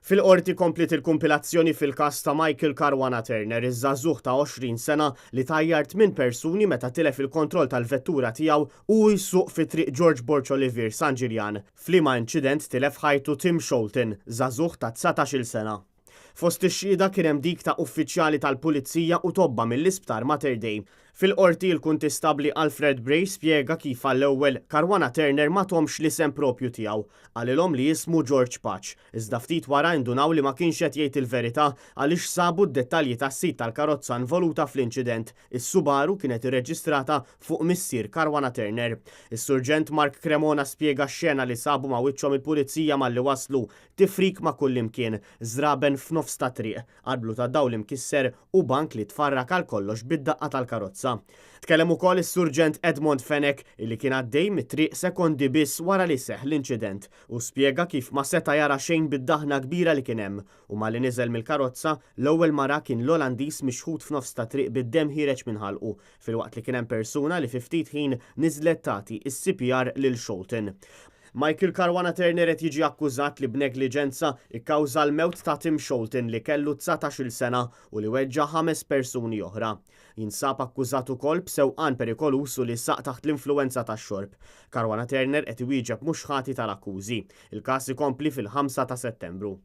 Fil-Qorti kompliet il-kumpilazzjoni fil-każ ta' Michael Caruana Turner, iż-żagħżugħ ta' 20 sena li tajjar tminn persuni meta tilef il-kontroll tal-vettura tiegħu u hu jsuq fi Triq George Borg Olivier, San Ġiljan. F'liema inċident tilef ħajtu Tim Scholten, żagħżugħ ta' 19-il sena. Fost ix-xhieda kien hemm dik ta' uffiċjali tal-Pulizija u tobba mill-Isptar Mater Dei. Fil-Qorti, il-Kuntistabbli Alfred Bray spjega kif għall-ewwel, Caruana Turner ma thomx l-isem proprju tiegħu. Qalilhom li jismu George Pace. Iżda ftit wara indunaw li ma kienx qed jgħid il-verità għaliex sabu d-dettalji tas-sid tal-karozza involuta fl-inċident, is-Subaru kienet irreġistrata fuq missier Caruana Turner. Is-Surġent Mark Cremona spjega x-xena li sabu ma' wiċċhom il-Pulizija malli waslu, tifrik ma' kullimkien, żraben f'nofs ta' triq, arblu ta' dawl imkisser u bank li tfarrak għal kollox bid-daqqa tal-karozza. Tkellem ukoll is-Surġent Edmond Fenech illi kien għaddej mit-triq sekondi biss wara li seħħ l-inċident u spjega kif ma seta' jara xejn bid-daħna kbira li kien hemm u malli niżel mill-karozza l-ewwel ma ra kien l-Olandiż mixħut f'nofs ta' triq bid-demm ħiereġ minn ħalqu filwaqt li kien hemm persuna li fi ftit ħin niżlet tagħti s-CPR lil Scholten. Michael Caruana Turner qed jiġi akkużat li b'negliġenza kkawża l-mewt ta' Tim Scholten li kellu 19-il sena u li weġġa' ħames persuni oħra. Jinsab akkużat ukoll b'sewqan perikoluż u li saq taħt l-influwenza tax-xorb. Caruana Turner qed iwieġeb mhux ħati tal-akkużi. Il-każ ikompli fil-5 ta' Settembru.